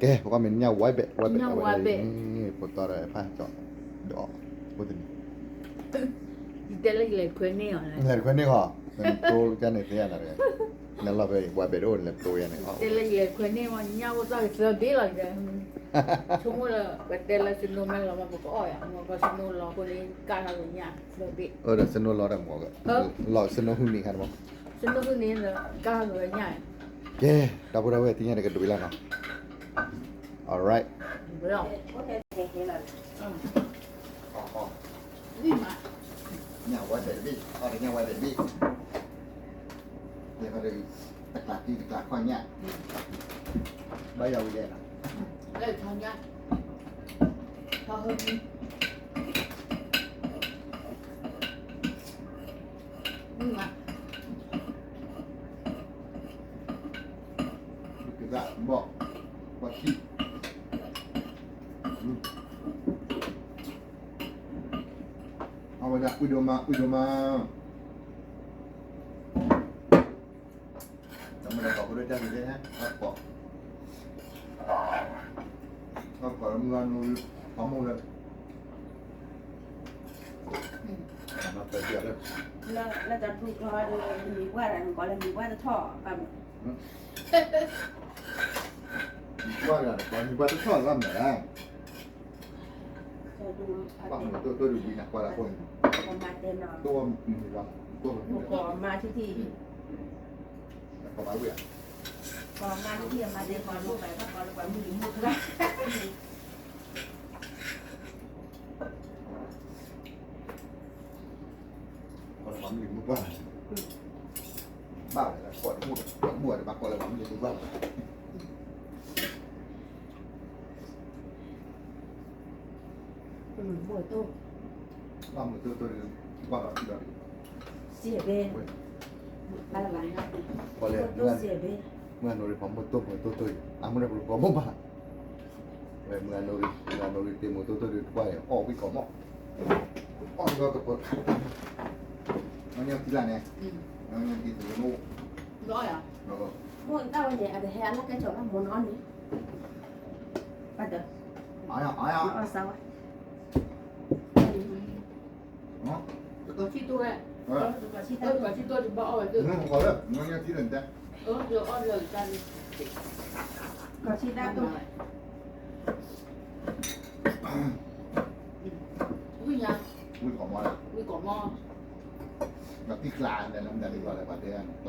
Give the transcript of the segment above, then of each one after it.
ကဲ ပကမ့ၢ်ညၣ်ဝါဘဲး ဝါဘဲး ဖိတီဒီးဖးကၠီဒီး ဖိတနံၤ တဲလၢယလဲၤခွဲန့ၢ်အီၤ လဲၤခွဲန့ၢ်ဃီ နတိကန့ၣ်သ့နၤတဂၤ နလီၤဖဲဝါဘဲးတအိၣ် နလဲၤတိယၤန့ၣ် တဲလၢယလဲၤခွဲန့ၢ်မ့ၢ်ညၣ်အိၣ်သီၣ်ကသၢဘ့ၣ်လီၤ ဆိကမိၣ်လၢ ပတဲလၢ snow မ့ၢ်လီၤမ့ၢ်ပကအီၣ်ယၤ မ့ၢ်က snow လီၤအဃိန့ၣ် ကၢ်ထီၣ်ကညၣ်သၢဘ့ၣ် အၢ ဒီး snow လီၤတၢ်မ့ၢ် လီၤ snow ဟူးန့ၢ်ခါတမ့ၢ် snow ဟူးန့ၢ် ကၢ်ထီၣ်ကညၣ် ကဲ တၢ်ဖိတၢ်ဝဲၢ်သ့ၣ်ညါန့ၣ်ကဒိးဝံၤလၢနီၤ alright ညၣ်ဝါဘဲးတဘ့ၣ် အီၣ်တညၣ်ဝါဘဲးတဘ့ၣ် တကျးတံၢ်တကျးခီၣ်ညၣ် ဘၣ်ယၤဝံၤလဲၣ်နီၤ ကဘၣ်ဘီၣ် ပှၤထံ အဝဲဒၣ်အုၣ်ဒိၣ်မး အုၣ်ဒိၣ်မး တမ့ၢ်လၢပှၤဖိဒိၣ်တၢ်ဂ့ၤန့ၣ် အကိး အကိးလၢမုၢ်ဂၤနိရံ ပှၤမိၢ်လၢ လၢတၢ်ဘျုးကျိၤဒီး မံၤပှၢ်တဂၤန့ၣ် ကိးလၢမံၤပှၢ်တထီၣ်ဘၣ်မး မံၤပှၢ်တဂၤန့ၣ် ကိးမံၤပှၢ်တထီၣ်ဘၣ်မး ပှၤမ့ၢ်တိၢ်တိၢ်တဝံၤနၤ ကွၢ်လၢအဃိန့ၣ် တိၢ်မ့ၢ်ဝဲ တိၢ်မ့ၢ်ဝဲ ကိးမၤထံထံ ကိးမၤထံထံ မၤတဲကိးလိာ်ပှၤ ဘၣ်ကိးလၢပှၤမုၢ်လံၤမုၢ်ပှၢ် ကိးလၢပှၤမုၢ်လံၤမုၢ်ပှၢ် ဘၣ်ဝဲဒၣ်ကိးတဘိၣ်တဘိၣ်ဒီး ဘၣ်ကိးလၢပှၤမုၢ်လံၤမုၢ်ပှၢ် ဘၣ်မုၢ်တိၢ်တိၢ်ဒီး ကွၢ်လီၤထံလီၤဒံး စံးဘ့ ဘၣ်လၢၤဘၣ် ကိးလၢစံးဘ့ မုၢ်အနိရံပှၤမိၢ်တိၢ်မိၢ်တိၢ်တိၢ်အံၤ အမုၢ်န့ၣ်ပှၤမိၢ်ဘၣ် ဝဲမုၢ်အနိရံ မုၢ်အနိရံတ့မိၢ်တိၢ်တိၢ်ဒီးတကွၢ်အီၣ်ဝံၣ်ကိးမီၣ် အီၣ်ဝံၣ်ကိးကပၢၤ နီၢ်ညီထံလၢ်န့ၣ် နီၢ်ညီထံသဝဲမ့ၢ် မိၢ်တၢ်ဝဲန့ၣ် အတဟဲအလၢကဲစီၤလၢမိၢ်နီၢ်န့ၣ် ဘၣ်တၢ် အီၣ်စၢ်ဝဲ တကီၢ်ဆံတိၢ်ဝဲ တကီၢ်ဆံတိၢ်တဘၣ်အီၣ်ဝဲသ့ၣ် မ့ၢ်ပကိးလၢ နီၢ်ညီထံလၢ်န့ၣ်တဲ အီၣ်လၢတၢ်န့ၣ် ကီၢ်ဆံတၢ်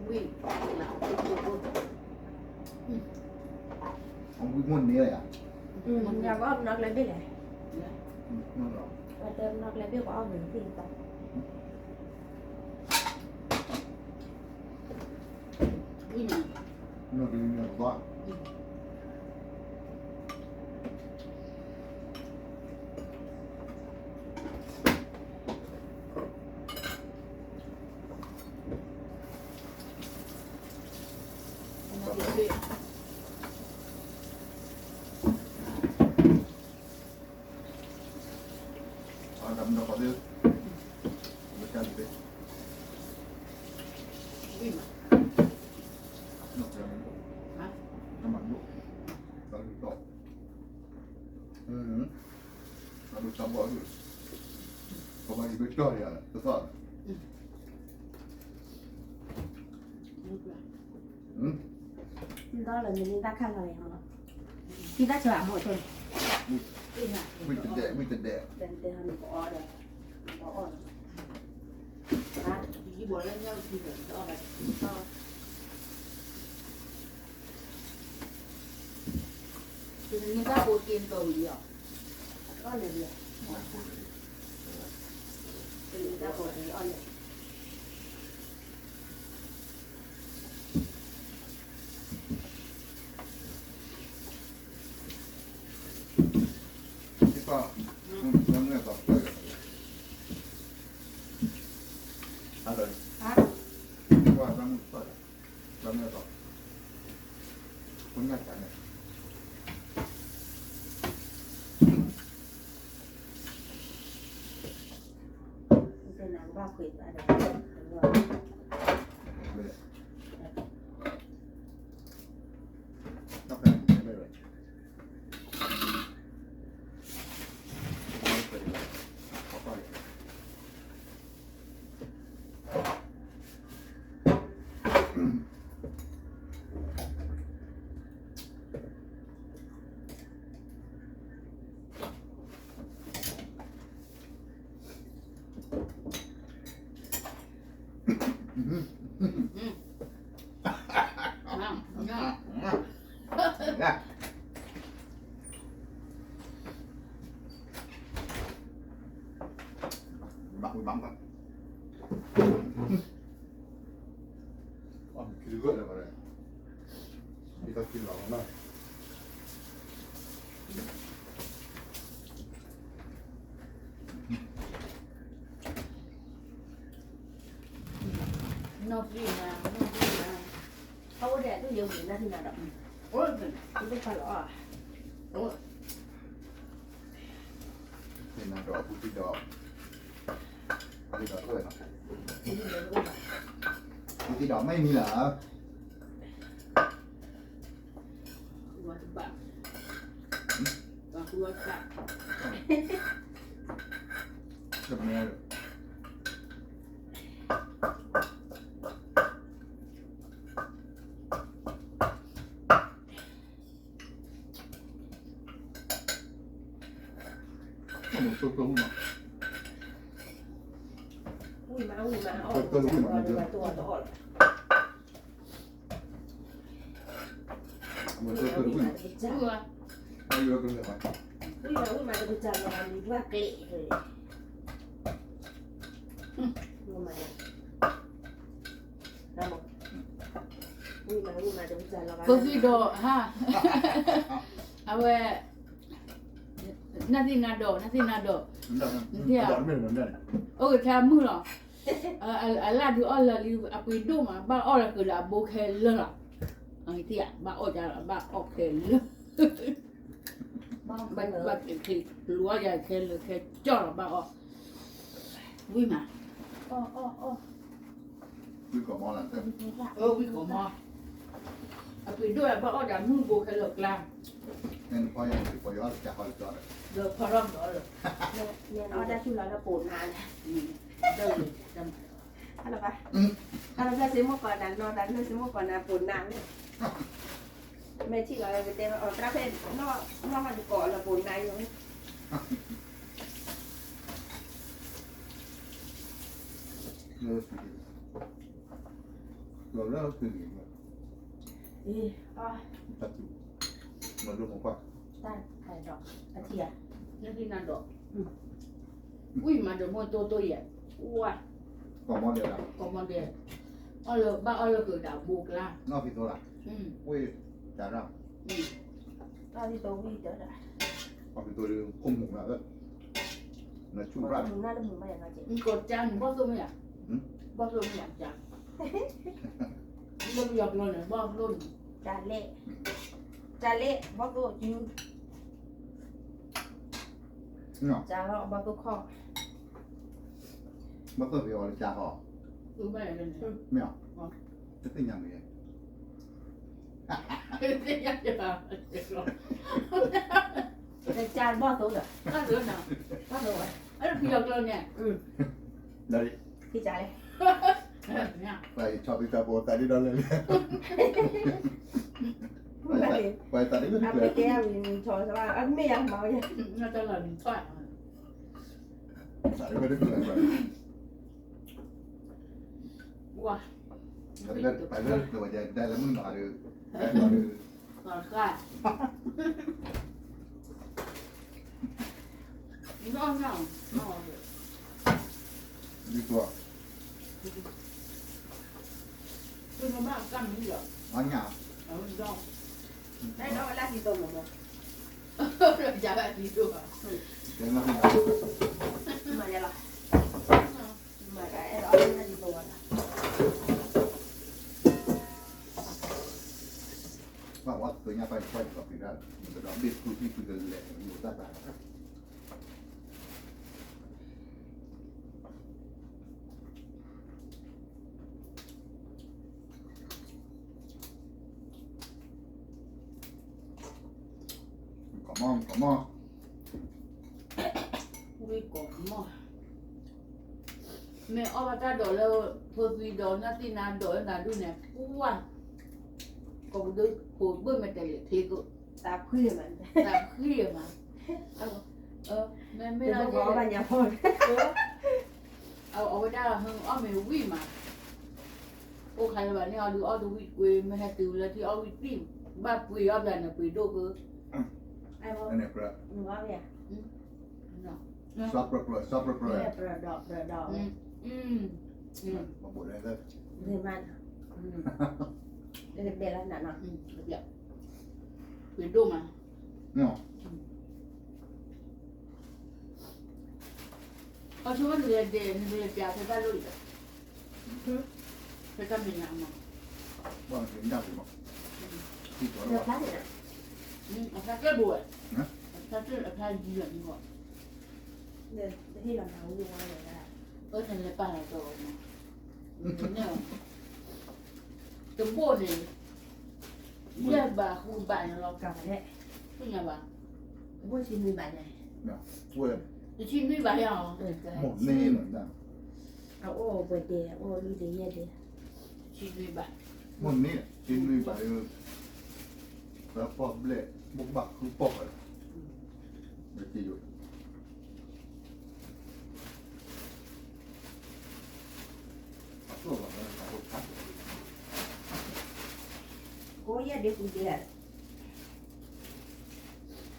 တိၢ် ဝံၣ်ညါ ဝံၣ်ကိးမီၣ်လၢ ဝံၣ်ကိးမီၣ် ဒီးတံၢ်ကျးန့ၣ် လၢမတၤဒ်သိးလဲၣ် ပှၤတဲကျးန့ၣ် ဝံၣ် ဝံၣ်မိၢ်န့ၣ်လၢယၤ ညါကအီၣ်ပနီၣ်ကျဲဘ့ၣ်လဲၣ် ပှၤတဲပနီၣ်ကျဲဘ့ၣ်ပှၤအီၣ်မ့ၢ်သ့ၣ်တၢ် ဝံၣ်ညါ နီၢ်ကလံၤန့ၣ်ဘၣ် ဒီးလၢနမ့ၢ်တၢ်ခါလီၤန့ၣ် ထံတၢ်ဆၢအမိၢ်အသိးန့ၣ် ဝံၣ်တဒဲး ဝံၣ်တဒဲး တဲနတဲဟီန့ၣ်ကအီၣ်ဒီး ကအီၣ်ဒီး နမ့ၢ်တၢ်ဖိက့ၤနတီၤဝံၤလီၤ အီၣ်လဲၣ်လီၤ နမ့ၢ်တၢ်ဖိက့ၤအီၣ်လဲၣ် ဟါလၢ နီၢ်ပျံၤနၤ, နီၢ်ပျံၤနၤ, အအိၣ်ဒဲးဒိၣ်ယဲဝံၤနၢ်ထံနၤဒီး, အိၣ်, တဖၣ်လီၤ, အိၣ်, နၤဒီးအပူၤသံဒီး, ပူၤသံဒီးအိၣ်, ပူၤသံဒီးမ့ၢ်မံၤလၢ်, ဝါတဘၣ်, ဝါကူဝါတဘၣ်, တမ့ၢ် ဝံၣ်မး ဝံၣ်မး အီၣ်မး တအီၣ်လၢၤဘၣ် တအီၣ်လၢၤဘၣ် ဝံၣ်မး ဝံၣ်မး တကစၢ်လီၤဘၣ် မံၤဘၣ်ကျဲး ဝံၣ်မး ဝံၣ်မး တကစၢ်လီၤဘၣ် ဖိသံဒီး ဟါ အဝဲ နၢ်သ့ၣ်နၤဒီး နၢ်သ့ၣ်နၤဒီး အိၣ်ကထါမုၣ်လီၤ အလၢ်ဒုးအီၣ်လၢာ်လံ အပှ့ၤဒိၣ်မး ဘၣ်အီၣ်လၢာ်ကဒီးအဘိခဲလၢာ်လီၤ ဘၣ်အီၣ်ကဒီး ဘၣ်အီၣ်ခဲလၢာ် ဘၣ်က့ၤက့ၤ လူၤအီၣ်ယၤခဲလၢာ်ခဲကၠီလီၤ ဘၣ်အီၣ် ဝံၣ်မး ဝံၣ်ကိးမီၤ အပှ့ၤဒိၣ်လၢဘၣ်အီၣ်ဒီးမုၢ်ဘိခဲလၢာ်ကျါ ဒီးဖီထီၣ်ဒီး အီၣ်တၢ်ဆူၣ်လီၤလၢပိာ်နါန့ၣ် ဒီး ဟါလီၤဘၣ် ဟါလီၤဘၣ်စ့မိၢ်ကီးနၤနီၤ တၢ်လၢစ့မိၢ်ကီးနၤနီၤ တၢ်လၢစ့မိၢ်ကီးနၤပိာ်နါန့ၣ် မ့ၢ်ထံၣ်လီၤလၢကတဲလီၤ အီၣ်တၢ်ဖဲ နီၢ်ဟီၣ်တကိးလၢပိာ်နါယိၤ လီၤလၢ အီၣ် တၢ်တူၢ် မၤလိမၤကွၢ် တၢ်ခါဒီး အထံၣ်ဧါ နၢ်သ့ၣ်နၤဒီး ဝံၣ်မးဒီးမိၢ်တိၢ်တိၢ်ယဲၢ် ဝါ ကိးမီၤဒဲး ကိးမီၤဒဲး အီၣ်လၢ ဘၣ်အီၣ်လၢကဒီးဘိကျါ နီၢ်ဖံသိလၢ ဝံၣ်တၢ်ရၢ် နီၢ်ဖံသိဝံၣ်တၢ်ရၢ် နီၢ်ဖံသိလၢ အိၣ်မူးလၢ နဆူၣ်ရၢ် မူးနၢ်တမူးဘၣ်ယၤနီၢ်က့ နကိးကၠါန့ၣ် ဘီၣ်သိၣ်မ့ၢ်ဧါ ဘီၣ်သိၣ်မ့ၢ်ဧါကၠါ လၢပယီၤကျိာ်န့ၣ် ဘီၣ်သိၣ်န့ၣ် တၢ်လဲၣ် တၢ်လဲၣ် ဘီၣ်သိၣ်ကၠူ ကၠါလီၤ ဘီၣ်သိၣ်ခီၣ် ဘီၣ်သိၣ်ဖဲအီၤလၢကၠါခီၣ် မ့ၢ်ဧါ တသ့ၣ်ညါမ့ၢ် ကၠါဘီၣ်သိၣ်ဒီး ဘီၣ်သိၣ်ဝဲ အဲၣ်ပယီၤကျိာ်န့ၣ် လီၤဒ် ထံၣ်ကၠါလဲၣ် ပှၤယဆီၣ်ဖံတၢ်ပိာ်သးဒ်ဒီးလဲၣ် ပှၤသးဒ်မ့ၢ်တကျၢၤ အပကဲအဝံၤဆီၣ်စၢ်ဘၣ် အမ့ၢ်ယၤမၤဝဲ သးဒ်မ့ၢ်တကျၢၤ ဝါ ပှၤလၢကျၢၤဝဲဒၣ် တၢ်လၢမုၢ်နၤဒီး တၢ်လၢ ဒ်သိး အညါ အဲၣ်ဒိးလၢဒ်သိးမး ယၤလၢဒ်သိးဘၣ် မၤယၤလီၤ မၤတၢ်အဲၣ်ဒိးလၢဒ်သိးဘၣ် ဘၣ်ဝဲသ့ၣ်ညါပှၤယကွၢ်ယကီၢ်ပျံၤတၢ် ကဒီးဘ့ၣ်ဖုဘ့ၣ်ဖုကလဲၤ မိၢ်တၢ်သး တ�ၢ် မီၢ်ကီးမီၢ်, ဝံၣ်ကီးမီၢ်, မ့ၢ်အီၣ်ဘၣ်တၢ်ဒိးလၢ ဖိသံဒီး နၢ်သံနါဒိးလၢနၤဒူၣ်န့ၣ် ပှၢ်, ကီးပဒိၣ်ဖိဘၣ်မဲာ်တဲးလဲးချ့ကိး, သးဖှံမး, သးဖှံမး, မ့မ့ၢ်လၢ အဝဲဒၣ်အီၣ်မ့ၤဝံၣ်မး, အိၣ်ခါလၢဘၣ်န့ၣ်အီၤဒုးအီၣ်တဝံၣ်ကွ့ မ့ၢ်ဟဲတုၤလၢထံၣ်အီၣ်ဝံၣ်သံၣ်, ဘၣ်ပှ့ၤအီၣ်ဘၣ်န့ၣ်ပှ့ၤဒိၣ်က, စီပြၢပြၢ, စီပြၢပြၢ, စီပြၢပြၢ, ဘၣ်ဘိးလဲၣ်, ပှ့ၤဒိၣ်မး, အဆိကတၢၢ်နလဲၤဒဲး နလဲၤပျးဖဲတၢ်လိၣ်အံၤ, ဖဲတၢ်မဲာ်ညါမး, ဘၣ်မ့ၢ်ညၣ်ပူၤမး, အဖျါကဲဘိးဝဲ, အဖျါကဲအဖျါယံၤလီၤန့ၣ်ဘၣ်, အၢနလဲၤပာ်လီၤကီးမး, တဘိၣ်န့ၣ်, ယဲၢ်ဘးဃုဘးန့ၣ်လီၤ, သ့ၣ်ညါဘၣ်, တဘိၣ်ဆံနွံဘးန့ၣ်, တဆံနွံဘးယၤ, မ့ၢ်န့ၣ်, အအိၣ်ပှဲၤဒဲး အိၣ်လွံၢ်ဒဲးယဲၢ်ဒဲး, တဆံနွံဘး, မ့ၢ်န့ၣ် တဆံနွံဘး, ပှၤပီၣ်ဘျဲၣ် ဘိးဘၣ်ဃုပီၣ်ဃဲ, ဘၣ်တ့ၢ်ယိာ် ကိးယဲၢ်ဒ့ပူၤဒ့ဧါ,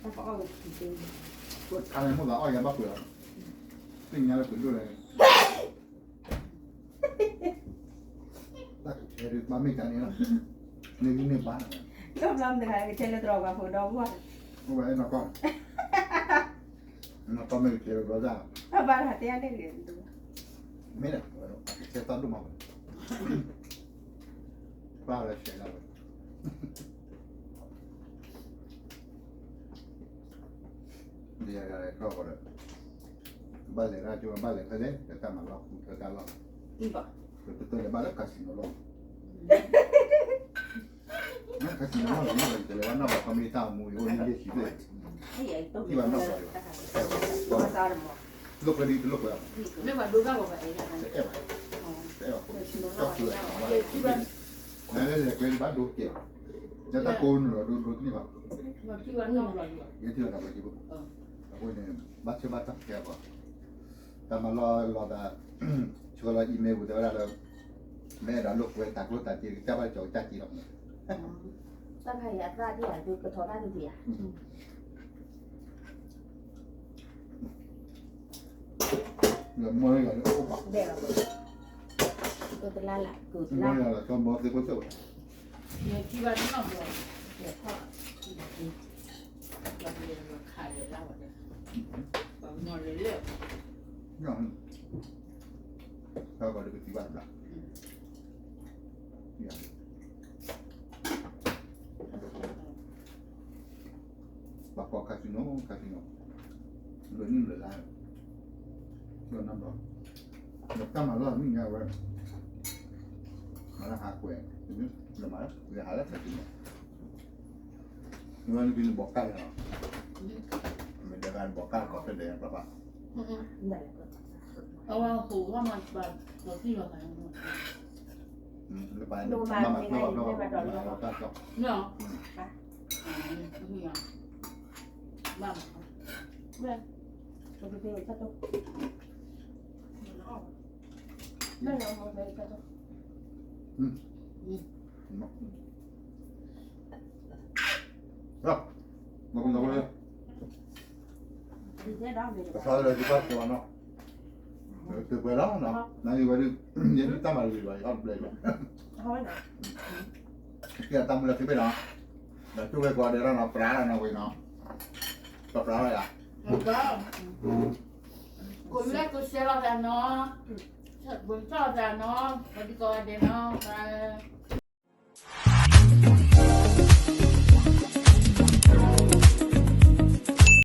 တၢ်ကအီၣ်ဝဲခံဒ့, တၢ်န့ၣ်မိၢ်သးအီၣ်ယၤဘၣ်ပှဲၤလီၤ, သ့ၣ်ညါလၢပှဲၤဒိၣ်လဲၣ်, တၢ်ကဆဲးဒုးဘၣ်မ့ၢ်တၢ်န့ၣ်လီၤ, န့ၢ်ဂံၢ်န့ၢ်ဘါန့ၣ်, တဘျီမတဂၤကဆဲးလၢတြီၤပှၤဖိဒီဘိ, အိၣ်ဝဲအဲၣ်နီၢ်ကီၢ် နီၢ်ကီၢ်မ့ၢ်ကဆဲးလၢတြီၤတၢ်, တၢ်ဘါတၢ်တဲန့ၣ်ဂ့ၤ, မ့ၢ်ဒီး ကဆဲးသီၣ်ဒိၣ်မး, ပၢ်လၢဆဲးဒၣ်ဝဲ, ဒီး ဘၣ်လဲၤတၢ်ကၠိ ဘၣ်လဲၤဖဲလဲၣ် တၢ်မၤလီၢ်ဃုထၢတၢ်လီၢ်, ပတလဲၤဘၣ်လၢ casino လီၢ်, casino လီၢ် တလဲၤဘၣ်နီၢ်ဘၣ် ခီမ့ၢ်တၢ်မူအံၤအိၣ်န့ၣ်ယဲၢ်ဆံဘျဲၣ်, ထံၣ်ဘၣ်နီၢ်ဘၣ်, လိာ်ကွဲဒ်တလိာ်ကွဲ, တအဲၣ်ဘၣ်, တအဲၣ်ဘၣ်, နလဲၤလဲၤကွဲဒ်ဘၣ်ဒိကဲး, ယတၢ်ကိးနုာ်လီၤဒိဒိတန့ၢ်ဘၣ်, ယထံၣ်ဘၣ်တၢ်ဘျီက့ၤ, အဃိန့ၣ် ဘၣ်ဆၢဘၣ်တၢ်ကဲအဂီၢ်, တၢ်မၤလီၢ်လီၤသး, ဆှၢလီၤ email ပူၤ တဲဝဲဒၣ်လၢ မ့ၢ်အဲၣ်ဒိးလိာ်ကွဲတၢ်ကျိၣ်တၢ်စ့ ကစၢ်ဘၣ်ကၠီၤကစၢ်က့ၤလီၤမး, တၢ်ခါအံၤအသၣ်ဒ်အံၤ ကထီၣ်တၢ်ဒ်အံၤဧါ, မ့ၢ်လၢ မ့ၢ်လၢ တၢ်ဂီၤဒ်ကသံဘၣ်တဘျီ, ပှၤကိး casino casino, လၢနုာ်လၢလါ, လၢနဘျီ, တၢ်မၤလီၢ်မ့ၢ်ညါဝဲ, မၤလၢဟးကွဲး, လၢမၤလၢဟးလၢ casino, နဘီကၢ်လီၤ, မ့ၢ်ဒၣ်ဘီကၢ်ကီးဖဲလဲၣ်ပှၤဘၣ်, အဝဲဟိးဝဲမၤဘၣ်ကီးသံၣ်လီၤ, မၤမၤကီးဘၣ်ကီး, ဘၣ်မၤ, ဘၣ်, မၤကမၤဝဲ, ကသီလၢကဘၣ်ကီးနီၤ, သုးပှဲၤလီၤနီၤ, နၤယဝဲဒုး, ယဒုးတၢ်မၤတဂ့ၤဘၣ်, ယအီၣ်တဘျဲၣ်လီၤ, ကဲတၢ်မူလၢသုးဘ့ၣ်နီၤ, ဒီးကၠိဝဲကိးဂၤဒဲးလီၤနီၤ, ပြးလီၤနီၤဝဲနီၤ, ပြးပြးလီၤယၤ, ကိးမံၤကိးဆဲးလီၤသးနီၤ, ကိးမံၤသၣ်လီၤသးနီၤ, ပှၤဒ်ကိးဂၤဒဲးနီၤ, ပှၤ